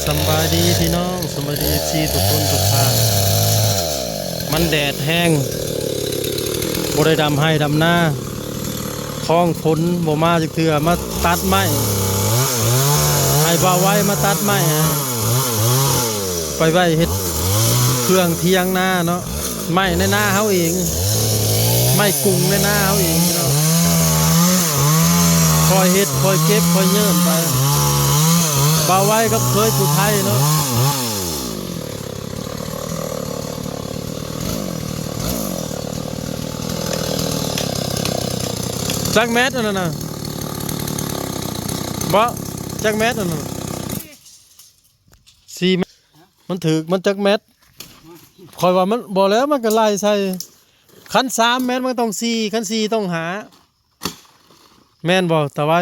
ສຳບາຍດີພີ່ນ້ອງ ສຳບາຍດີເອັຟຊີທຸກຄົນທຸກທ່ານ. ມັນແດດແຮງ ບໍ່ໄດ້ດຳໄຮ່ດຳນາ ຄ້ອງຝົນບໍ່ມາຈັກເທື່ອ ມາຕັດໄມ້ ໃຫ້ບ່າວໄວມາຕັດໄມ້ ໄປໄວ້ເຮັດເຄື່ອງຖຽງນາເນາະ. ໄມ້ໃນນາເຮົາເອງ ໄມ້ກຸງໃນນາເຮົາເອງເນາະ. ຄ່ອຍເຮັດ ຄ່ອຍເກັບ ຄ່ອຍເຍີ້ນໄປ. ບ່າວໄວກັບເຄີຍຜູ້ໄທເນາະ. ຈັກແມັດອັນນັ້ນນະ? ບໍ່ ຈັກແມັດອັນນັ້ນ? ສີ່ແມັດ. ມັນຖືກ ມັນຈັກແມັດ? ຂ້ອຍວ່າມັນ ບໍ່ແລ້ວ ມັນກໍໄລ່ໃສ່ ຄັນສາມແມັດມັນຕ້ອງສີ່ ຄັນສີ່ຕ້ອງຫ້າ ແມ່ນບໍ່ຕາໄວ?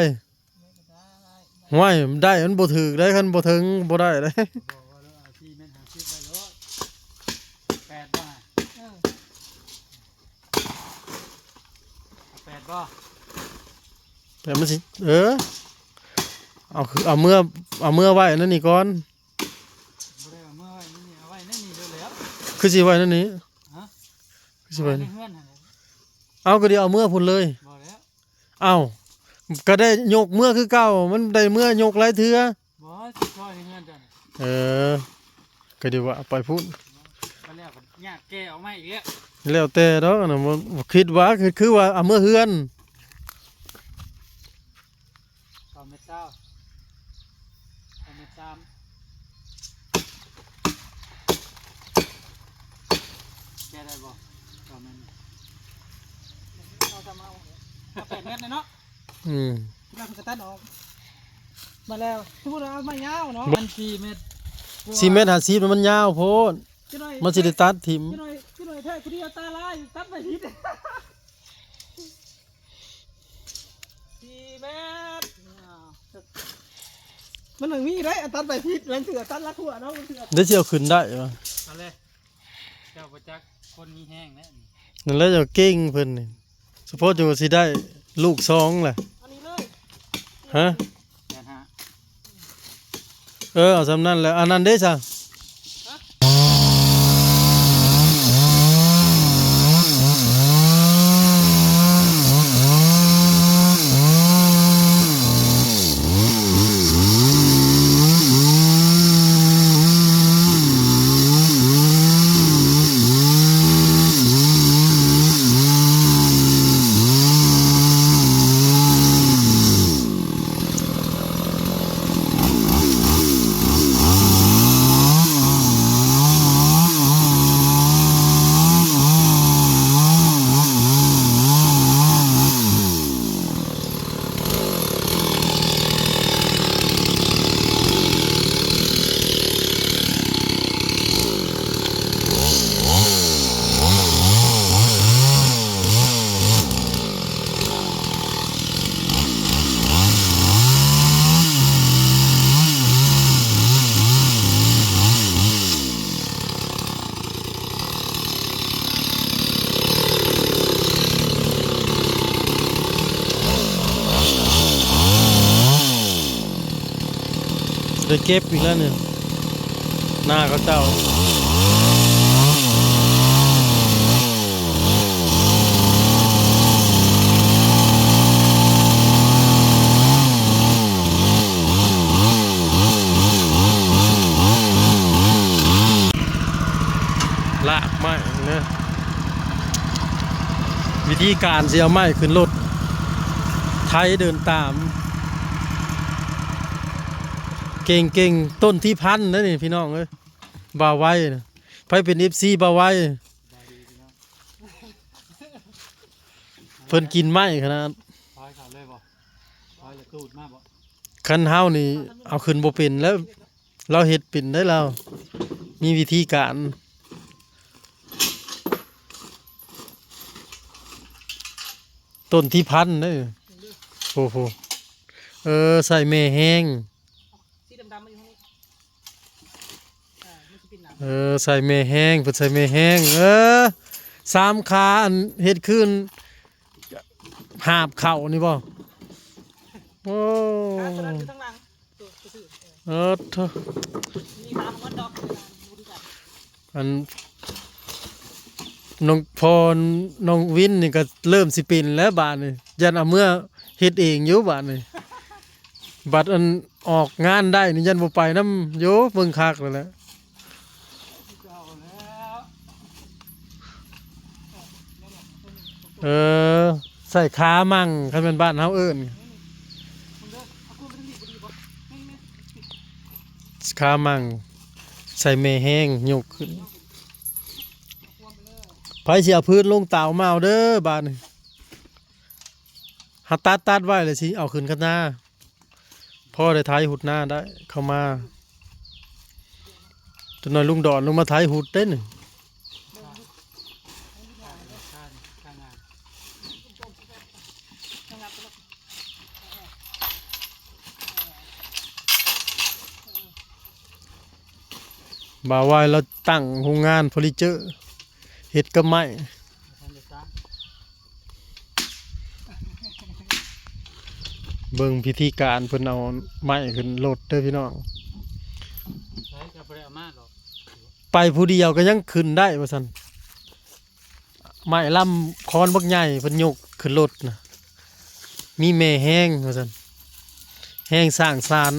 ຫ້ວຍ ໄດ້ ມັນບໍ່ຖືກໄດ໋ ຄັນບໍ່ເຖິງບໍ່ໄດ້ເດ້. ບໍ່ ບໍ່ ເອົາສີ່ແມັດຫ້າສິບໄວ້ໂລດ. ແປດບໍ່? ເອີ ເອົາແປດບໍ່? ແປດມັນຊິ ເອີ ເອົາ ເອົາເມືອ ເອົາເມືອໄວ້ນັ້ນນີ້ກ່ອນ. ບໍ່ໄດ້ເອົາເມືອໄວ້ໃນນີ້ ເອົາໄວ້ໃນນີ້ໂລດແລ້ວ. ຄືຊິໄວ້ໃນນີ້? ຮະ? ຄືຊິໄວ້ໃນ ໄວ້ໃນເຮືອນຫັ້ນແຫຼະ. ເອົາ ກໍໄດ້ເອົາເມືອພຸ້ນເລີຍ. ບໍ່ແລ້ວ. ເອົ້າ ກໍໄດ້ຍົກເມືອຄືເກົ່າ ມັນໄດ້ເມືອຍົກຫຼາຍເທື່ອ. ບໍ່ ຊິຊ່ອຍໃນເຮືອນເຈົ້າ. ເອີ ກໍດີວ່າໄປພຸ້ນ ໄປແລ້ວກໍຍາກແກ່ອອກມາອີກແລ້ວ. ແລ້ວແຕ່ດອກ ອັນນັ້ນບໍ່ ບໍ່ຄິດວ່າ ຄື ຄືວ່າເອົາເມືອເຮືອນ. ສອງແມັດຊາວ ສອງແມັດສາມ ແກ່ໄດ້ບໍ່? ສອງແມັດ ເອົາ ເອົາແປດແມັດເນາະ. ອືມ ແລ້ວເພິ່ນກໍຕັດອອກມາແລ້ວ. ສົມມຸດວ່າເອົາໄມ້ຍາວເນາະ ມັນສີ່ແມັດ ສີ່ແມັດຫ້າສິບ ມັນຍາວໂພດ ຈັກໜ້ອຍ ມັນຊິໄດ້ຕັດຖິ້ມ. ຈັກໜ້ອຍ ຈັກໜ້ອຍແທ້ຜູ້ດຽວຕາລາຍ ຕັດໄມ້ຜິດ. ສີ່ແມັດ ມັນຕ້ອງມີໄດ໋ ອັນຕັດໄມ້ຜິດ ບາງເທື່ອຕັດລະຂົວເນາະ ບາງເທື່ອ ໄດ້ຊິເອົາຂຶ້ນໄດ້ວະ? ເອົາເລີຍ ເຈົ້າບໍ່ຈັກຄົນມີແຮງແລ້ວນີ້. ນັ້ນແຫຼະ ເຈົ້າເກັ່ງເພິ່ນນີ້ ສະເພາະຢູ່ວ່າຊິໄດ້ລູກສອງແຫຼະ. ອັນນີ້ເລີຍ ຮະ? ແປດຫ້າ ເອີ ເອົາສ່ຳນັ້ນແຫຼະ. ອັນນັ້ນເດ້ຊະ? ໄດ້ເກັບອີກແລ້ວນີ້ ນາເຂົາເຈົ້າ. ລາກໄມ້ເນາະ ວິທີການຊິເອົາໄມ້ຂຶ້ນລົດໄຖເດີນຕາມ ເກັ່ງໆ ຕົ້ນທີ່ພັນເດ້ນີ້ພີ່ນ້ອງເອີຍ ບ່າວໄວນະ. ໃຜເປັນເອັຟຊີບ່າວໄວ ເພິ່ນກິນໄມ້ຂະໜາດ ຖອຍເຂົ້າເລີຍບໍ່? ຖອຍແລ້ວຕູດມາບໍ່? ຄັນເຮົານີ້ເອົາຂຶ້ນບໍ່ເປັນແລ້ວ ລາວເຮັດເປັນໄດ໋ ລາວມີວິທີການ. ຕົ້ນທີ່ພັນເດ້ ໂອ້ໂຫ ເອີ ໃສ່ແມ່ແຮງ ສີດຳໆ ມາຢູ່ທາງນີ້ ເອີ ມັນຊິເປັນໜັງ ເອີ ໃສ່ແມ່ແຮງ ເພິ່ນໃສ່ແມ່ແຮງ ເອີ ສາມຂາ ອັນເຮັດຄືນຫາບເຂົ້ານີ້ບໍ່? ໂອ້ ຂາຕົວນັ້ນຢູ່ທາງຫຼັງ ຕົວ ຕົວ ເອີ ໂທ້ ອັນ ນ້ອງ ພໍ່ນ້ອງວິນນີ້ກໍເລີ່ມຊິເປັນແລ້ວບາດນີ້ ຢ້ານເອົາເມືອເຮັດເອງຢູ່ບາດນີ້ ບັດອັນອອກງານໄດ້ນີ້ຢ້ານບໍ່ໄປນຳຢູ່ ເບິ່ງຄັກແລ້ວແຫຼະ. ເອີ ໃສ່ຂາມັ່ງ ຄັນແມ່ນບ້ານເຮົາເອີ້ນ ຂາມັ່ງ ໃສ່ແມ່ແຮງຍົກຂຶ້ນ. ໃຜຊິເອົາພື້ນລົງເຕົາມາເອົາເດີບາດນີ້. ຫາຕັດ ຕັດໄວ້ແລ້ວຊິເອົາຂຶ້ນຄັນນາ ພໍໄດ້ໄຖຫຸດນາໄດ້ ເຂົ້າມາ ຈັກໜ້ອຍລຸງດອນລົງມາໄຖຫຸດເດ້ນີ້. ບ່າວວາຍລາວຕັ້ງໂຮງງານເຟີນິເຈີ ເຮັດກັບໄມ້. ເບິ່ງພິທີການເພິ່ນເອົາໄມ້ຂຶ້ນລົດເດີພີ່ນ້ອງ. ໃສກໍບໍ່ໄດ້ເອົາມາດອກ ໄປຜູ້ດຽວກໍຍັງຂຶ້ນໄດ້ວ່າຊັ້ນ. ໄມ້ລຳຄອນບັກໃຫຍ່ເພິ່ນຍົກຂຶ້ນລົດນະ ມີແມ່ແຮງວ່າຊັ້ນ ແຮງສ້າງສານ.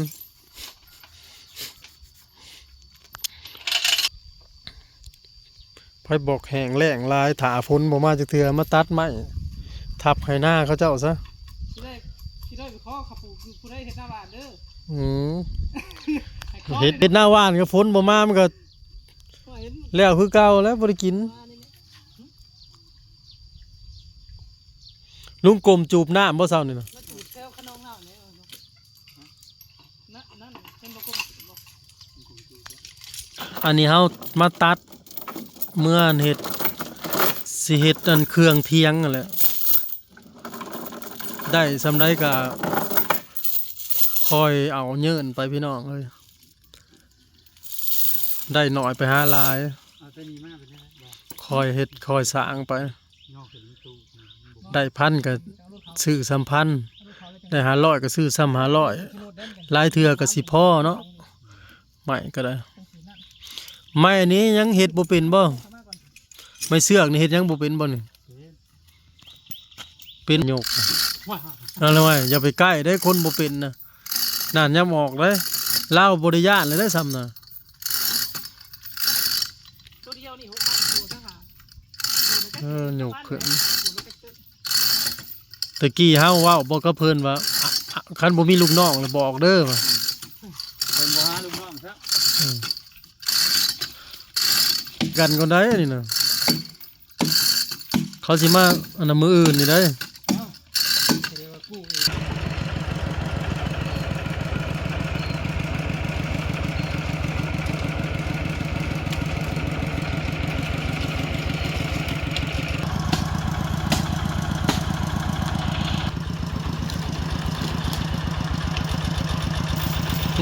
ໃຜບອກແຫ້ງແລ້ງຫຼາຍ ຖ້າຝົນບໍ່ມາຈັກເທື່ອ ມາຕັດໄມ້ທັບໄຮ່ນາເຂົາເຈົ້າຊະ. ຊິໄດ້ ຊິໄດ້ໄປຂໍເຂົາປູກ ຜູ້ໃດເຮັດນາຫວ່ານເດີ. ອືມ ໃຫ້ຂໍ ເຮັດ ເຮັດນາຫວ່ານກໍຝົນບໍ່ມາ ມັນກໍ ກໍເຫັນ ແລ້ວຄືເກົ່າແລ້ວ ບໍ່ໄດ້ກິນ. ມານີ້ແຫຼະ ລຸງກົມຈູບນ້ຳບໍ່ເຊົ້ານີ້ນະ? ມາຈູບແຖວຂະໜອງເຮົານີ້. ນະ ນັ້ນເຫັນບໍ່ກົມ ອັນນີ້ເຮົາມາຕັດເມືອເຮັດ ຊິເຮັດອັນເຄື່ອງທຽງຫັ້ນແຫຼະ ໄດ້ສ່ຳໃດກະຄ່ອຍເອົາເຍີ້ນໄປພີ່ນ້ອງເອີຍ ໄດ້ໜ້ອຍໄປຫາຫຼາຍ ເອົາໂຕນີ້ມາເປັນແນວໃດ ຄ່ອຍເຮັດຄ່ອຍສ້າງໄປ. ໄດ້ພັນກໍຊື້ສ່ຳພັນ ໄດ້ຫ້າຮ້ອຍກໍຊື້ສ່ຳຫ້າຮ້ອຍ ຫຼາຍເທື່ອກໍຊິພໍເນາະ. ໄມ້ກໍໄດ້ ໄມ້ນີ້ຍັງເຮັດບໍ່ເປັນບໍ່? ໄມ້ເຊືອກນີ້ເຮັດຍັງບໍ່ເປັນບໍ່ນີ້? ເປັນ ຍົກ ນັ້ນແຫຼະເວີ້ຍ ຢ່າໄປໃກ້ເດ້ ຄົນບໍ່ເປັນນະ. ນັ້ນ ຍາມອອກເດ້ ລາວບໍ່ໄດ້ຢ້ານເລີຍເດ້ ຊ່ຳນະ. ໂຕດຽວນີ້ຫົກພັນໂຕຊະຫາ ເອີ ຍົກຂຶ້ນ. ຕະກີ້ເຮົາເວົ້າບໍ່ກັບເພິ່ນວ່າ ອະ ອະ ຄັນບໍ່ມີລູກນ້ອງລະບອກເດີວ່າ ເພິ່ນບໍ່ຫາລູກນ້ອງຊະ. ອືມ ກັນກ່ອນໄດ໋ ອັນນີ້ນະ. ເຂົາຊິມາອັນນັ້ນມື້ອື່ນນີ້ໄດ໋.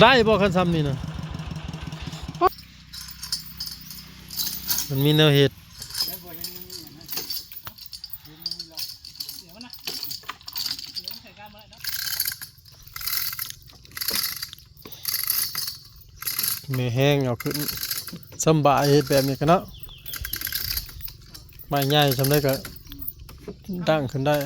ໄດ້ບໍ່ ຄັນຊ່ຳນີ້ນະ? ມັນມີແນວເຮັດ. ແມ່ແຮງເອົາຂຶ້ນ ສຳບາຍເຮັດແບບນີ້ກະເນາະ. ໄມ້ໃຫຍ່ຊ່ຳໃດກະຕັ້ງຂຶ້ນໄດ້.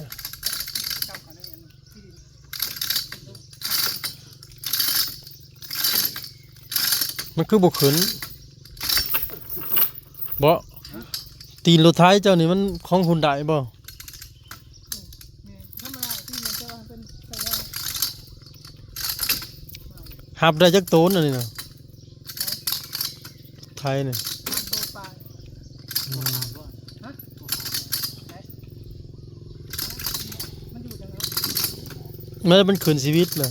ມັນຄືບໍ່ຂຶ້ນ ບໍ່? ຕີນລົດໄຖເຈົ້ານີ້ມັນຂອງຮຸ່ນໃດບໍ່? ຮັບໄດ້ຈັກໂຕນອັນນີ້ນະ? ໄຖນີ້ ອືມ ແມ່ນມັນຂຶ້ນຊີວິດລະ.